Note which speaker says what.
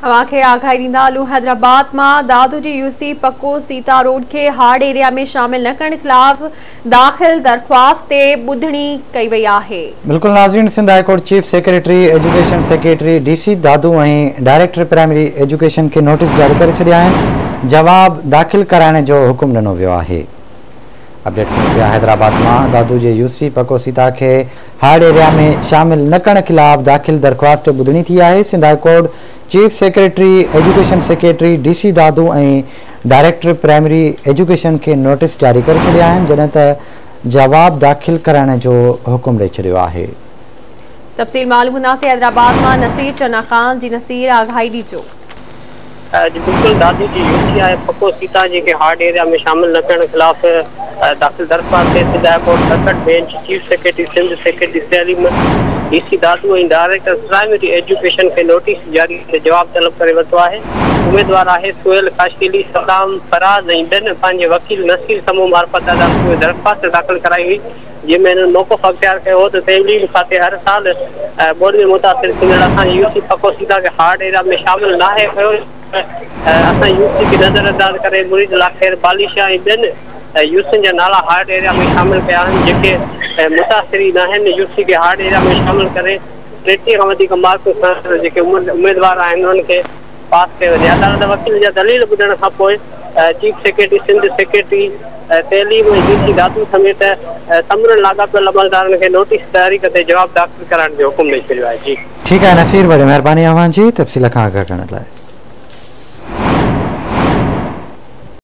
Speaker 1: اوهان کي آگاهي ڏيندا هلون حيدرآباد مان دادو جي يوسي پڪو سيتا روڊ کي هارڊ ايريا ۾ شامل نه ڪرڻ خلاف داخل درخواست تي ٻڌڻي ڪئي وئي آهي.
Speaker 2: بلڪل ناظرين Sindh high court chief secretary, education secretary, D C Dadu ۽ director primary education کي نوٽيس جاري ڪري ڇڏيا آهن، جواب داخل ڪرائڻ جو حڪم ڏنو ويو آهي. اپڊيٽ ڪيون پيا حيدرآباد مان دادو جي يو سي پڪو سيتا کي هارڊ ايريا ۾ شامل نه ڪرڻ خلاف داخل درخواست تي ٻڌڻي ٿي آهي Sindh high court chief secretary, education secretary, D C Dadu ۽ director primary education کي نوٽيس جاري ڪري ڇڏيا آهن جڏهن ته جواب داخل ڪرائڻ جو حڪم ڏئي ڇڏيو آهي.
Speaker 1: تفصيل معلوم ڪنداسين حيدرآباد مان نصير چنا خان جي نصير آگاهي ڏجو.
Speaker 3: جي بلڪل دادو جي يو سي آء پڪو سيتا جي کي هارڊ ايريا ۾ شامل نه ڪرڻ خلاف داخل درخواست تي Sindh high court circuit bench chief secretary Sindh, secretary تعليم، D C Dadu ۽ director primary education کي نوٽيس جاري ڪندي جواب طلب ڪري ورتو آهي. اميدوار آهي سهيل خاصخيلي، صدام فراز ۽ ٻين پنهنجي وڪيل نصير سمون معرفت عدالت ۾ درخواست داخل ڪرائي هئي. جنهن ۾ هنن موقف اختيار ڪيو هو ته تعليم کاتي هر سال ٻوڏ ۾ متاثر ٿيندڙ اسان جي يو سي پڪو سيتا کي هارڊ ايريا ۾ شامل ناهي ڪيو اسان جي يو سي کي نظر انداز ڪري مريد لاکير، بالي شاهه ۽ ٻين يو سين جا نالا هارڊ ايريا ۾ شامل ڪيا آهن جيڪي متاثر ئي ناهن يو سي کي هارڊ ايريا ۾ شامل ڪري 33 کان وڌيڪ مارڪون کڻندڙ جيڪي اميدوار آهن انهن کي پاس ڪيو وڃي. عدالت وڪيل جا دليل ٻڌڻ کان پوء چيف سيڪريٽري سنڌ، سيڪريٽري تعليم ۽ ڊي سي دادو سميت سمورن لاڳاپيل عملدارن کي نوٽيس جاري ڪندي جواب داخل ڪرائڻ جو حڪم ڏئي ڇڏيو آهي. جي.
Speaker 2: ٺيڪ آهي نصير وڏي مهرباني اوهان جي تفصيل کان آگاهه ڪرڻ لاء.